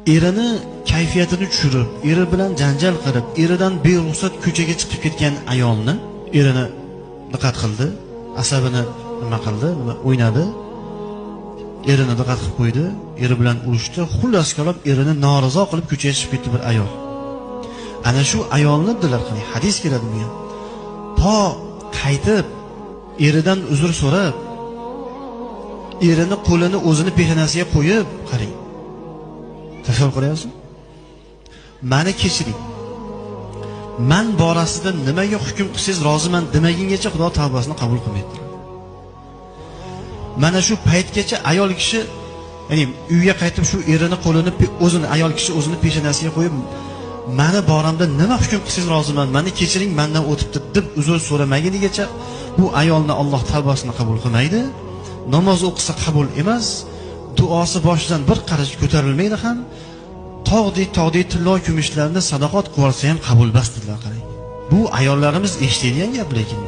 Erini kayfiyatini tushirib, eri bilan janjal qilib, eridan beruxsat ko'chaga chiqib ketgan ayolni erini diqqat qildi, asabini nima qildi, nima o'ynadi, erini diqqat qilib qo'ydi, eri bilan urushdi, xullas kalom erini norizo qilib ko'chaga chiqib ketdi bir ayol. Ana shu ayolni dedilar, qarang, hadis keladi bunga. To qaytib eridan uzr so'rab, erini qo'lini o'zini peshonasiga qo'yib, qarang. Tasavvur qilyapsizmi? Meni kechiring. Men borasida nimaga hukm qilsangiz roziman demagungacha Xudo tavbasini qabul qilmaydi. Mana shu paytgacha ayol kishi, ya'ni uyga qaytib shu erini qo'lini o'zini ayol kishi o'zini peshonasiga qo'yib, meni boramda nima hukm qilsangiz roziman, meni kechiring, mendan o'tibdi deb uzr so'ramagunigacha bu ayolni Alloh tavbasini qabul qilmaydi. Namoz o'qisa qabul emas, duosi boshidan bir qarich ko'tarilmaydi ham, tog'dek tillo kumushlarni sadaqat qilsa ham qabul emas dedilar, qarang. Bu ayollarimiz eshitadigan gap lekin.